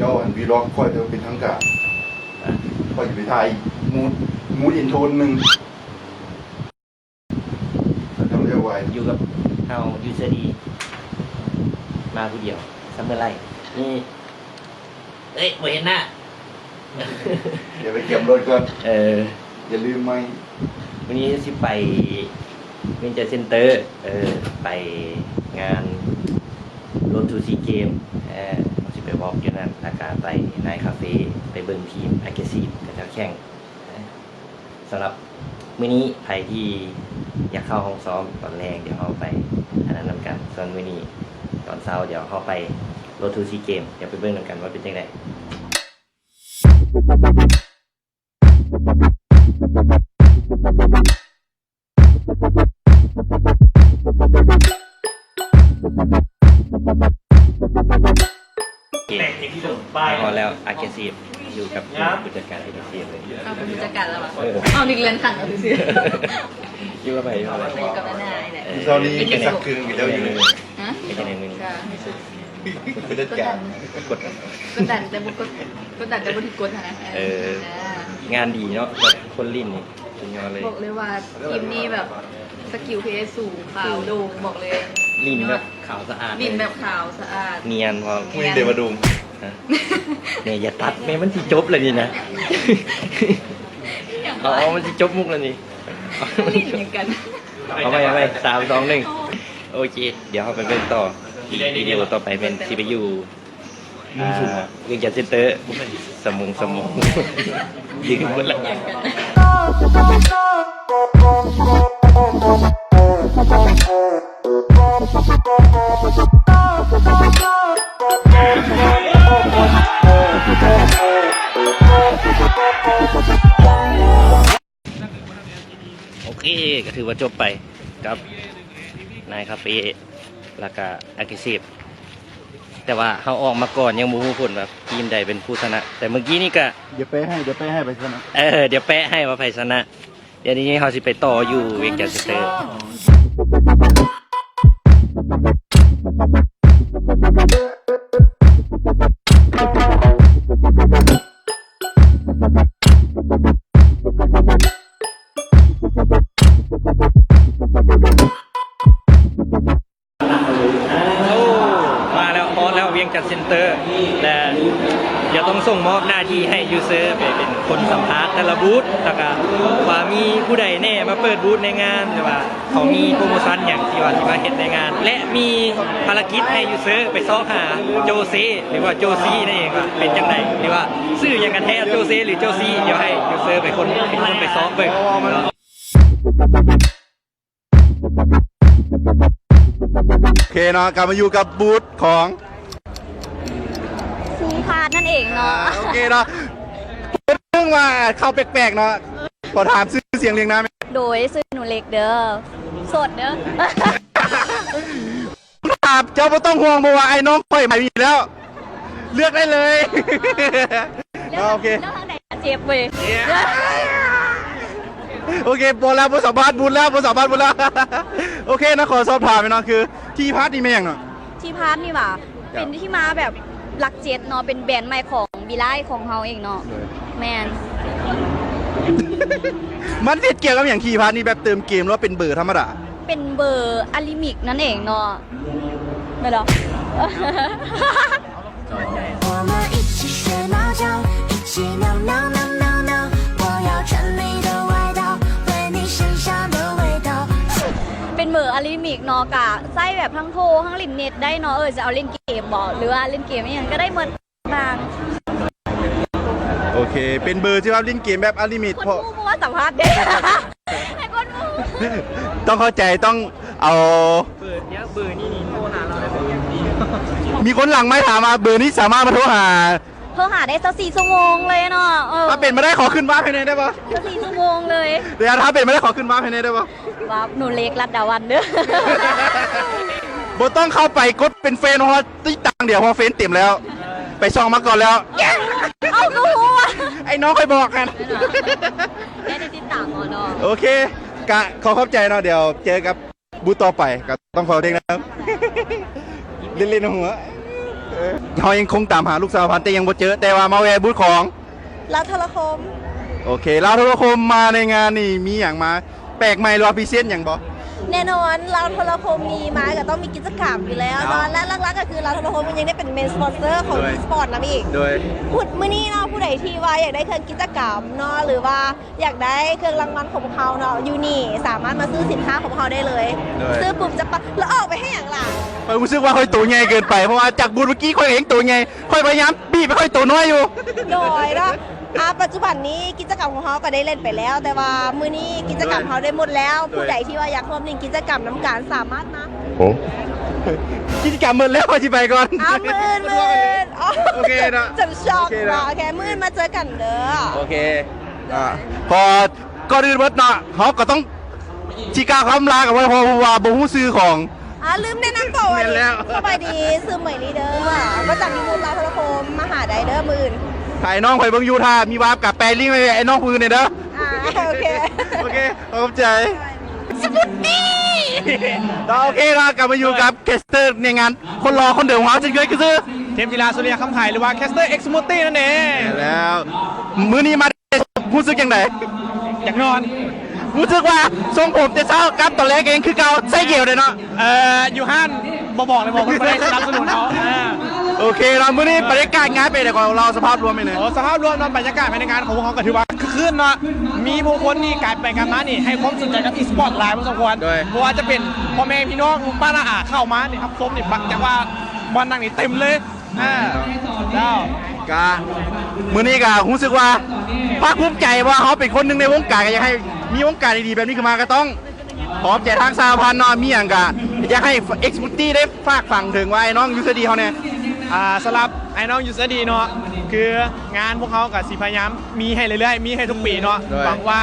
ດຽວອັນວີລັອກຂ້ອຍຈະເປັນທາງການ ຂ້ອຍຈະໄປຖ່າຍມູດ ມູດອິນໂທນໜຶ່ງ ເຂົາເຈົ້າເລີຍວ່າ ຢູ່ກັບເຮົາຢູ່ເຊີດີ ມາຜູ້ດຽວ Summer Light ນີ້ ເອີຍ ບໍ່ເຫັນໜ້າ ດຽວໄປກຽມລົດກ່ອນ ເອີ ຢ່າລືມໃໝ່ ມື້ນີ້ຊິໄປວຽງຈັນເຊັນເຕີ ເອີ ໄປງານ Road to Sea Games ເອີ ເຮົາຊິໄປວອກຢູ່ນັ້ນ ແລ້ວກະໄປ Night Cafe ໄປເບິ່ງທີມ Aggressive ເຂົາເຈົ້າແຂ່ງ. ສຳລັບມື້ນີ້ໃຜທີ່ຢາກເຂົ້າຫ້ອງຊ້ອມຕອນແລງ ດຽວເຮົາໄປອັນນັ້ນນຳກັນ ສ່ວນມື້ນີ້ຕອນເຊົ້າ ດຽວເຮົາໄປ Road to Sea Games ດຽວໄປເບິ່ງນຳກັນວ່າເປັນຈັ່ງໃດ. ມາຮອດແລ້ວ Aggressive ຢູ່ກັບຜູ້ຈັດການ Aggressive ເລີຍ. ເອົາ ເປັນຜູ້ຈັດການແລ້ວຫວາ? ເອີ ເອົາ ນີ້ເລື່ອນຂັ້ນເອົາຊື່ໆ. ຢູ່ກັບໃຜ? ຢູ່ກັບໃຜ? ຢູ່ກັບນ້າໆ ນີ້ແຫຼະ. ເອີ ເຊົ້ານີ້ໄປສັກເຄື່ອງກັບເຈົ້າຢູ່. ຮະ? ເປັນຈັ່ງໃດມື້ນີ້? ຜູ້ຈັດການ ກົດດັນ ກົດດັນ ແຕ່ບໍ່ກົດ ກົດດັນແຕ່ບໍ່ຖືກກົດຫັ້ນນະ. ເອີ ເອີ ງານດີເນາະ ແບບຄົນຫຼິ້ນນີ້ສຸດຍອດເລີຍ. ບອກເລີຍວ່າທີມນີ້ແບບສະກິວ KS ສູງ ຂາວໂດ່ງ ບອກເລີຍ. ຫຼິ້ນແບບຂາວສະອາດ ຫຼິ້ນແບບຂາວສະອາດ ນຽນພ້ອມ. ຜູ້ຫຼິ້ນເດວະດົງ ຮະ? ແມ່ ຢ່າຕັດແມ່ ມັນຊິຈົບແລ້ວນີ້ນະ. ເອົາ ເອົາ ມັນຊິຈົບມຸກແລ້ວນີ້. ຫຼິ້ນຫຍັງກັນ? ເອົາໃໝ່ ເອົາໃໝ່ ສາມ ສອງ ໜຶ່ງ. ໂອເຄ ດຽວເຮົາໄປເບິ່ງຕໍ່ ອີກວິດີໂອຕໍ່ໄປແມ່ນຊິໄປຢູ່ ອ່າ ວຽງຈັນເຊັນເຕີ ສະໝຸງ ສະໝຸງ ລືມໝົດລະ. ໂອເຄ ກໍຖືວ່າຈົບໄປກັບ Night Cafe ແລ້ວກະ Aggressive ແຕ່ວ່າເຮົາອອກມາກ່ອນ ຍັງບໍ່ຮູ້ຜົນວ່າທີມໃດເປັນຜູ້ຊະນະ. ແຕ່ເມື່ອກີ້ນີ້ກະ ດຽວແປະໃຫ້ ດຽວແປະໃຫ້ໃຜຊະນະ. ເອີ ດຽວແປະໃຫ້ວ່າໃຜຊະນະ. ດຽວນີ້ເຮົາຊິໄປຕໍ່ຢູ່ວຽງຈັນເຊັນເຕີ. ໂອ້ ມາແລ້ວ ຮອດແລ້ວ ວຽງຈັນເຊັນເຕີ ແລະ ດຽວຕ້ອງສົ່ງມອບໜ້າທີ່ໃຫ້ຢູເຊີໄປເປັນຄົນສຳພາດແຕ່ລະບູດ ແລ້ວກະວ່າມີຜູ້ໃດແດ່ມາເປີດບູດໃນງານ ຫຼືວ່າເຂົາມີໂປຣໂມຊັນຫຍັງທີ່ວ່າຊິມາເຮັດໃນງານ ແລະ ມີພາລະກິດໃຫ້ຢູເຊີໄປຊອກຫາໂຈເຊ ຫຼືວ່າໂຈຊີນັ້ນເອງ ວ່າເປັນຈັ່ງໃດ ຫຼືວ່າຊື່ຫຍັງກັນແທ້ ໂຈເຊ ຫຼື ໂຈຊີ ດຽວໃຫ້ຢູເຊີເປັນຄົນ ເປັນຄົນໄປຊອກເບິ່ງ. ໂອເຄເນາະ ກັບມາຢູ່ກັບບູດຂອງ ພູພາດນັ້ນເອງເນາະ. ອ່າ ໂອເຄເນາະ ເບິ່ງວ່າເຂົ້າແປກໆເນາະ. ຂໍຖາມຊື່ສຽງລຽງນາມ. ໂດຍ ຊື່ໜູເລັກເດີ ໂສດເດີ. ຖາມ ເຈົ້າບໍ່ຕ້ອງຫ່ວງ ເພາະວ່າອ້າຍນ້ອງຂ້ອຍໝາຍມີແລ້ວ ເລືອກໄດ້ເລີຍ. ເລືອກ ໂອເຄ ເລືອກທາງໃດ ເຈັບເວີຍ. ໂອເຄ ພໍແລ້ວ ບໍ່ສາມາດບຸນແລ້ວ ບໍ່ສາມາດບຸນແລ້ວ. ໂອເຄນະ ຂໍສອບຖາມໜ່ອຍ ຄືທີພາດນີ້ແມ່ນຫຍັງເນາະ? ທີພາດນີ້ຫວາ? ເປັນທີ່ມາແບບຫຼັກເຈັດເນາະ ເປັນແບຣນໃໝ່ຂອງບີໄລຂອງເຮົາເອງເນາະ. ໂດຍ ແມ່ນ. ມັນເຮັດກ່ຽວກັບຫຍັງ ທີພາດນີ້ ແບບເຕີມເກມ ຫຼືວ່າເປັນເບີທຳມະດາ? ເປັນເບີອາລິມິກນັ້ນເອງເນາະ. ແມ່ນບໍ່? ເປັນເບີອາລິມິກເນາະ ກະໃຊ້ແບບທັງໂທ ທັງຫຼິ້ນເນັດໄດ້ເນາະ. ເອີ ຈະເອົາຫຼິ້ນເກມບໍ່ ຫຼືວ່າຫຼິ້ນເກມອີ່ຫຍັງກະໄດ້ໝົດ. ໂອເຄ ເປັນເບີທີ່ວ່າຫຼິ້ນເກມແບບອາລິມິກ. ຄົນຮູ້ບໍ່ວ່າສຳພາດເດ້ ໃຫ້ຄົນຮູ້. ຕ້ອງເຂົ້າໃຈ ຕ້ອງເອົາ ເບີນີ້ ເບີນີ້ໂທຫາເຮົາໄດ້ບໍ່? ມີຄົນຫຼັງໄມຖາມວ່າເບີນີ້ສາມາດມາໂທຫາ ໂທຫາໄດ້ຊາວສີ່ຊົ່ວໂມງເລີຍເນາະ. ເອີ ຖ້າເປັນມາໄດ້ຂໍຂຶ້ນວາບໃຫ້ແດ່ໄດ້ບໍ່? ຊາວສີ່ຊົ່ວໂມງເລີຍ. ດຽວ ຖ້າເປັນມາໄດ້ຂໍຂຶ້ນວາບໃຫ້ແດ່ໄດ້ບໍ່? ວາບໜູເລັກ ລັດດາວັນເດີ. ບໍ່ຕ້ອງເຂົ້າໄປກົດເປັນເຟນ ເພາະວ່າຕິດຕາມດຽວ ເພາະເຟນເຕັມແລ້ວ ໄປສ່ອງມາກ່ອນແລ້ວ. ເອົ້າ ກະຮູ້ວ່າ ໄອ້ນ້ອງຂ້ອຍບອກຫັ້ນ. ແມ່ນຫວາ? ແມ່ນໄດ້ຕິດຕາມເນາະ. ໂອເຄ ກະຂໍຂອບໃຈເນາະ ດຽວເຈີກັບ ບູດຕໍ່ໄປກໍຕ້ອງຂໍໂທດນຳ ເລ່ນໆຫົວ. ເຮົາຍັງຄົງຕາມຫາລູກສາວພັນ ແຕ່ຍັງບໍ່ເຈີ ແຕ່ວ່າມາແວ່ບູດຂອງ ລາວໂທລະຄົມ. ໂອເຄ ລາວໂທລະຄົມມາໃນງານນີ້ມີຫຍັງມາແປກໃໝ່ ຫຼືວ່າພຣີເຊັນຫຍັງບໍ່? ແນ່ນອນ ລາວໂທລະຄົມນີ້ມາກໍຕ້ອງມີກິດຈະກຳຢູ່ແລ້ວເນາະ ແລະ ຫຼັກໆກໍຄືລາວໂທລະຄົມມັນຍັງໄດ້ເປັນເມນສະປອນເຊີຂອງ ໂດຍ ອີສະປອດນຳອີກ. ໂດຍ ພຸດມື້ນີ້ເນາະ ຜູ້ໃດທີ່ວ່າຢາກໄດ້ເຄື່ອງກິດຈະກຳເນາະ ຫຼືວ່າ ຢາກໄດ້ເຄື່ອງລາງວັນຂອງພວກເຮົາເນາະ ຢູ່ນີ້ສາມາດມາຊື້ສິນຄ້າຂອງພວກເຮົາໄດ້ເລີຍ. ໂດຍ ຊື້ປຸບຈະປະ ແລ້ວອອກໄປເຮັດຫຍັງລະ? ຂ້ອຍຮູ້ສຶກວ່າຂ້ອຍໂຕໃຫຍ່ເກີນໄປ ເພາະວ່າຈາກບູດເມື່ອກີ້ຂ້ອຍກໍຍັງໂຕໃຫຍ່ ຂ້ອຍພະຍາຍາມບີບໃຫ້ຂ້ອຍໂຕນ້ອຍຢູ່. ໂດຍເນາະ ອາ ປັດຈຸບັນນີ້ກິດຈະກຳຂອງເຮົາກໍໄດ້ເຫຼັ້ນໄປແລ້ວ ແຕ່ວ່າມື້ນີ້ກິດຈະກຳເຮົາໄດ້ໝົດແລ້ວ. ໂດຍ ຜູ້ໃດທີ່ວ່າຢາກຮ່ວມຫຼິ້ນກິດຈະກຳນຳກັນສາມາດມາ. ກິດຈະກຳໝົດແລ້ວ ຂ້ອຍຊິໄປກ່ອນ. ອ້າວ ມື້ອື່ນ ມື້ອື່ນ ໂອເຄເນາະ ຈົນຊັອກເນາະ. ໂອເຄ ມື້ອື່ນມາເຈີກັນເດີ. ໂອເຄ ອ່າ ກໍ ກ່ອນອື່ນໝົດເນາະ ເຮົາກໍຕ້ອງຊິກ່າວຄຳລາກັນໄວ້ ເພາະວ່າບໍ່ຮູ້ຊື່ຂອງ ອ່າ ລືມແນະນຳຕົວ. ແມ່ນແລ້ວ ສະບາຍດີ ຊື່ເໝີຍລີເດີ ປະຈຳຢູ່ບູດລາວໂທລະຄົມ ມາຫາໄດ້ເດີມື້ອື່ນ. ຖ້າໄອ້ນ້ອງຂ້ອຍເບິ່ງຢູ່ ຖ້າມີວາບກໍແປລິ້ງໄວ້ໃຫ້ໄອ້ນ້ອງຜູ້ອື່ນແດ່ເດີ. ອ່າ ໂອເຄ ໂອເຄ ຂອບໃຈ. ສະບຸດນີ້ ກໍໂອເຄເນາະ ກັບມາຢູ່ກັບແຄສເຕີໃນງານ ຄົນຫຼໍ່ຄົນເດີມຂອງເຮົາເຊັ່ນເຄີຍ ຄືຊື່ ເທບກິລາ ສຸລິຍະ ຄຳໄພ ຫຼືວ່າແຄສເຕີ ເອັກສະໝູດຕີ້ ນັ້ນເອງ. ແລ້ວ ມື້ນີ້ມາ ຮູ້ສຶກຈັ່ງໃດ? ຢາກນອນ. ຮູ້ສຶກວ່າຊົງຜົມແຕ່ເຊົ້າກັບຕອນແລງກໍຍັງຄືເກົ່າ ໃສ່ເຫຍົວເດ້ເນາະ. ເອີ ຢູ່ຮ້ານບໍ່ບອກເລີຍ ບອກເພິ່ນບໍ່ໄດ້ສະໜັບສະໜູນເຮົາ. ອ່າ ໂອເຄເນາະ ມື້ນີ້ບັນຍາກາດງານເປັນໃດ ຂໍເລົ່າສະພາບລວມໃຫ້ແດ່? ໂອ້ ສະພາບລວມເນາະ ບັນຍາກາດພາຍໃນງານຂອງພວກເຮົາກໍຖືວ່າຄຶກຄື້ນເນາະ ມີຜູ້ຄົນນີ້ການໄປການມານີ້ໃຫ້ຄວາມສົນໃຈກັບອີສະປອດຫຼາຍພໍສົມຄວນ. ໂດຍ ບໍ່ວ່າຈະເປັນພໍ່ແມ່ພີ່ນ້ອງ ລຸງປ້ານ້າອາເຂົ້າມານີ້ ຮັບຊົມນີ້ ບັກຈັກວ່າບ່ອນນັ່ງນີ້ເຕັມເລີຍ. ອ່າ ເຈົ້າ ກະ ມື້ນີ້ກະຮູ້ສຶກວ່າພາກພູມໃຈ ເພາະວ່າເຮົາເປັນຄົນໜຶ່ງໃນວົງການ ກະຢາກໃຫ້ມີວົງການດີໆແບບນີ້ຂຶ້ນມາ ກະຕ້ອງຂອບໃຈທາງສະຫະພັນເນາະ. ມີຫຍັງກະຢາກໃຫ້ເອັກສະໝູດຕີ້ໄດ້ຝາກຝັງເຖິງວ່າ ໄອ້ນ້ອງຢູສະດີເຮົາແດ່. ອ່າ ສຳລັບໄອ້ນ້ອງຢູສະດີເນາະ ຄືງານພວກເຮົາກະຊິພະຍາຍາມມີໃຫ້ເລື້ອຍໆ ມີໃຫ້ທຸກປີເນາະ. ໂດຍ ຫວັງວ່າ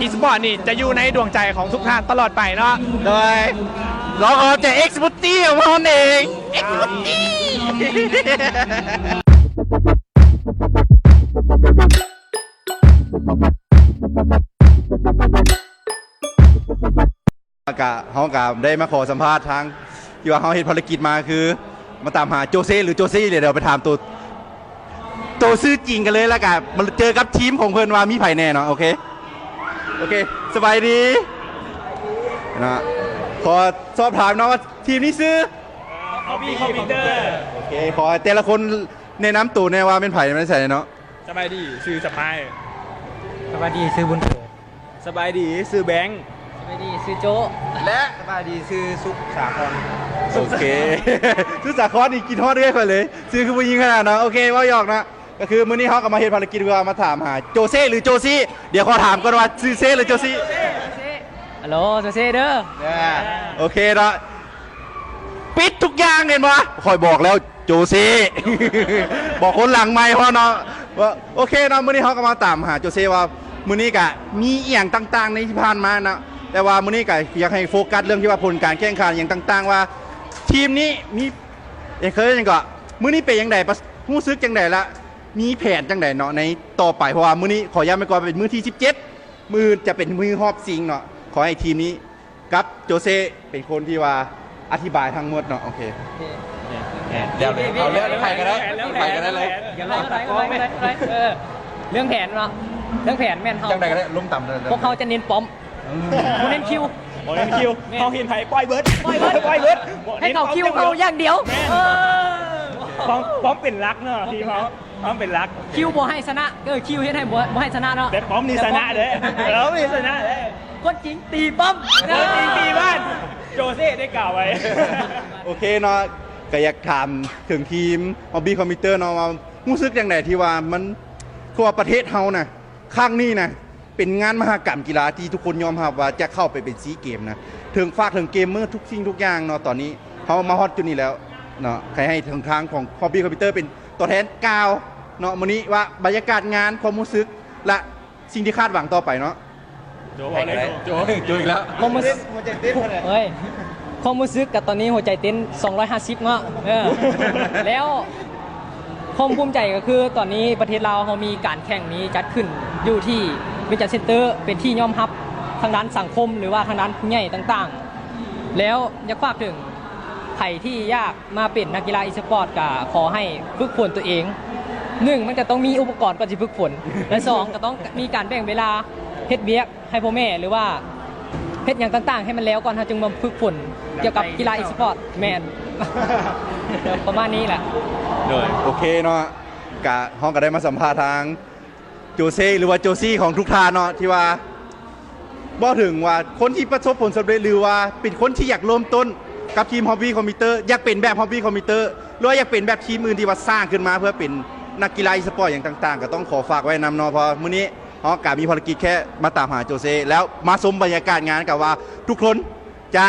ອີສະປອດນີ້ຈະຢູ່ໃນດວງໃຈຂອງທຸກທ່ານຕະຫຼອດໄປເນາະ. ໂດຍ ລອງເອົາໃຈເອັກສະໝູດຕີ້ຂອງເຮົາເອງ ເອັກສະໝູດຕີ້. ກະ ເຮົາກະໄດ້ມາຂໍສຳພາດທາງ ທີ່ວ່າເຮົາເຮັດພາລະກິດມາ ຄືມາຕາມຫາໂຈເຊ ຫຼື ໂຈຊີ ດຽວໄປຖາມໂຕ ໂຕຊື່ຈິງກັນເລີຍ ແລ້ວກະມາເຈີກັບທີມຂອງເພິ່ນວ່າມີໃຜແດ່ເນາະ. ໂອເຄ ໂອເຄ ສະບາຍດີເນາະ. ຂໍສອບຖາມເນາະວ່າທີມນີ້ຊື່ Hobby Computer. ໂອເຄ ຂໍໃຫ້ແຕ່ລະຄົນແນະນຳໂຕແດ່ວ່າແມ່ນໃຜ ມາແຕ່ໃສເນາະ. ສະບາຍດີ ຊື່ສະພາຍ. ສະບາຍດີ ຊື່ບຸນເກີດ. ສະບາຍດີ ຊື່ແບງ. ສະບາຍດີ ຊື່ໂຈ ແລະ ສະບາຍດີ ຊື່ສຸກສາຄອນ. ໂອເຄ ສຸກສາຄອນນີ້ຄິດຮອດເອື້ອຍຂ້ອຍເລີຍ ຊື່ຄືຜູ້ຍິງຂະໜາດເນາະ. ໂອເຄ ເວົ້າຫຍອກເນາະ. ກໍຄືມື້ນີ້ເຮົາກໍມາເຮັດພາລະກິດເພື່ອມາຖາມຫາໂຈເຊ ຫຼື ໂຈຊີ. ດຽວຂໍຖາມກ່ອນວ່າຊື່ເຊ ຫຼື ໂຈຊີ? ໂຈເຊ. ຮັລໂຫຼ ໂຈເຊເດີ. ໂອເຄເນາະ ປິດທຸກຢ່າງ ເຫັນບໍ່? ຂ້ອຍບອກແລ້ວ ໂຈເຊ ບອກຄົນຫຼັງໄມພ້ອມເນາະ. ວ່າ ໂອເຄເນາະ ມື້ນີ້ເຮົາກໍມາຕາມຫາໂຈເຊວ່າ ມື້ນີ້ກະມີອີ່ຫຍັງຕ່າງໆໃນທີ່ຜ່ານມາເນາະ. ແຕ່ວ່າມື້ນີ້ກະຢາກໃຫ້ໂຟກັສເລື່ອງທີ່ວ່າຜົນການແຂ່ງຂັນຫຍັງຕ່າງໆ ວ່າທີມນີ້ມີ ເອີ ເຄີຍຫຍັງເກາະ ມື້ນີ້ເປັນຈັ່ງໃດ ປະ ຮູ້ສຶກຈັ່ງໃດ ແລະ ມີແຜນຈັ່ງໃດເນາະໃນຕໍ່ໄປ? ເພາະວ່າມື້ນີ້ຂໍຢ້ຳໄວ້ກ່ອນ ເປັນມື້ທີສິບເຈັດ ມື້ອື່ນຈະເປັນມື້ຮອບຊິງເນາະ. ຂໍໃຫ້ທີມນີ້ກັບໂຈເຊເປັນຄົນທີ່ວ່າອະທິບາຍທັງໝົດເນາະ. ໂອເຄ ດຽວເລີຍ ເອົາເລື່ອງໃຜກໍໄດ້ ໃຜກໍໄດ້ເລີຍ. ເລື່ອງແຜນເນາະ ເລື່ອງແຜນແມ່ນເຮົາ ຈັ່ງໃດກໍໄດ້ ລົງຕຳ ພວກເຮົາຈະເນັ້ນປ້ອມ ບໍ່ເນັ້ນຄິວ ບໍ່ເນັ້ນຄິວ. ເຮົາເຫັນໃຜ ປ່ອຍເບິດ ປ່ອຍເບິດ ປ່ອຍເບິດ ໃຫ້ເຂົາຄິວເຮົາຢ່າງດຽວ. ເອີ ປ້ອມ ປ້ອມເປັນຫຼັກເນາະ ທີມເຮົາ ປ້ອມເປັນຫຼັກ. ຄິວບໍ່ໃຫ້ຊະນະ ເອີ ຄິວເຮັດໃຫ້ບໍ່ ບໍ່ໃຫ້ຊະນະເນາະ ແຕ່ປ້ອມນີ້ຊະນະເດ້. ເອີ ປ້ອມນີ້ຊະນະເດ້. ຄົນຈິງຕີປ້ອມ ຄົນຈິງຕີບ້ານ ໂຈເຊໄດ້ກ່າວໄວ້. ໂອເຄເນາະ ກໍຢາກຖາມເຖິງທີມ Hobby Computer ເນາະ ວ່າຮູ້ສຶກຈັ່ງໃດທີ່ວ່າມັນ ຄືວ່າປະເທດເຮົານະ ຄັ້ງນີ້ນະ ເປັນງານມະຫະກຳກິລາທີ່ທຸກຄົນຍອມຮັບວ່າຈະເຂົ້າໄປເປັນຊີເກມນະ ເຖິງ ຝາກເຖິງເກມເມີທຸກສິ່ງທຸກຢ່າງເນາະ. ຕອນນີ້ເຮົາມາຮອດຈຸດນີ້ແລ້ວເນາະ ໃຫ້ ໃຫ້ທາງ ທາງຂອງ Hobby Computer ເປັນຕົວແທນກ່າວເນາະ ມື້ນີ້ວ່າບັນຍາກາດງານ ຄວາມຮູ້ສຶກ ແລະ ສິ່ງທີ່ຄາດຫວັງຕໍ່ໄປເນາະ. ໂຈ ໂຈ ໂຈອີກແລ້ວ ຄວາມຮູ້ສຶກ ເອີຍ ຄວາມຮູ້ສຶກກໍຕອນນີ້ຫົວໃຈເຕັ້ນສອງຮ້ອຍຫ້າສິບເນາະ. ເອີ ແລ້ວຄວາມພູມໃຈກໍຄືຕອນນີ້ປະເທດລາວເຮົາມີການແຂ່ງນີ້ຈັດຂຶ້ນຢູ່ທີ່ວຽງຈັນເຊັນເຕີ ເປັນທີ່ຍອມຮັບທາງດ້ານສັງຄົມ ຫຼືວ່າທາງດ້ານຜູ້ໃຫຍ່ຕ່າງໆ. ແລ້ວຢາກຝາກເຖິງ ໃຜທີ່ຢາກມາເປັນນັກກິລາອີສະປອດ ກໍຂໍໃຫ້ຝຶກຝົນຕົວເອງ. ໜຶ່ງ ມັນກໍຕ້ອງມີອຸປະກອນກ່ອນຊິຝຶກຝົນ ແລະ ສອງ ກໍຕ້ອງມີການແບ່ງເວລາເຮັດວຽກໃຫ້ພໍ່ແມ່ ຫຼືວ່າເຮັດຫຍັງຕ່າງໆໃຫ້ມັນແລ້ວກ່ອນ ເຮົາຈຶ່ງມາຝຶກຝົນກ່ຽວກັບກິລາອີສະປອດ. ແມ່ນ ປະມານນີ້ແຫຼະ. ໂດຍ ໂອເຄເນາະ ກະ ເຮົາກໍໄດ້ມາສຳພາດທາງ ໂຈເຊ ຫຼືວ່າໂຈຊີຂອງທຸກທ່ານເນາະ ທີ່ວ່າເວົ້າເຖິງວ່າຄົນທີ່ປະສົບຜົນສຳເລັດ ຫຼືວ່າເປັນຄົນທີ່ຢາກເລີ່ມຕົ້ນກັບທີມ Hobby Computer ຢາກເປັນແບບ Hobby Computer ຫຼືວ່າຢາກເປັນແບບທີມອື່ນທີ່ວ່າສ້າງຂຶ້ນມາເພື່ອເປັນນັກກິລາອີສະປອດຫຍັງຕ່າງໆ ກໍຕ້ອງຂໍຝາກໄວ້ນຳເນາະ ເພາະວ່າມື້ນີ້ເຮົາກໍມີພາລະກິດແຄ່ມາຕາມຫາໂຈເຊ ແລ້ວມາຊົມບັນຍາກາດງານກັນວ່າທຸກຄົນຈະ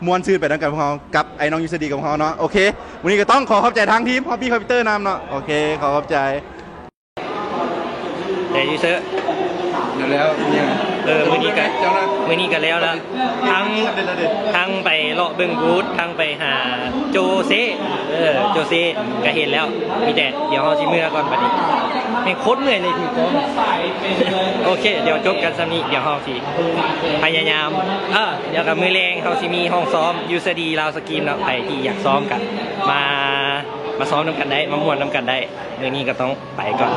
ມ່ວນຊື່ນໄປນຳກັນພວກເຮົາກັບໄອ້ນ້ອງຢູສະດີຂອງເຮົາເນາະ. ໂອເຄ ມື້ນີ້ກໍຕ້ອງຂໍຂອບໃຈທາງທີມ Hobby Computer ນຳເນາະ. ໂອເຄ ຂໍຂອບໃຈ. ແຕ່ຢູເຊີ ແລ້ວ ເອີ ມື້ນີ້ກໍ ເຈົ້ານະ ມື້ນີ້ກໍແລ້ວລະ ທັງ ເປັນແລ້ວເດ້ ທັງໄປເລາະເບິ່ງບູດ ທັງໄປຫາໂຈເຊ ເອີ ໂຈເຊກໍເຫັນແລ້ວ. ມີແຕ່ດຽວເຮົາຊິເມືອກ່ອນບັດນີ້ ແມ່ງໂຄດເມື່ອຍເລີຍຖືກ້ອງ. ໂອເຄ ດຽວຈົບກັນສ່ຳນີ້ ດຽວເຮົາຊິພະຍາຍາມ ເອີ ດຽວກັບມື້ແລງເຮົາຊິມີຫ້ອງຊ້ອມຢູສະດີລາວສະກຣີມເນາະ. ໃຜທີ່ຢາກຊ້ອມກໍມາ ມາຊ້ອມນຳກັນໄດ້ ມາມ່ວນນຳກັນໄດ້. ມື້ນີ້ກໍຕ້ອງໄປກ່ອນ.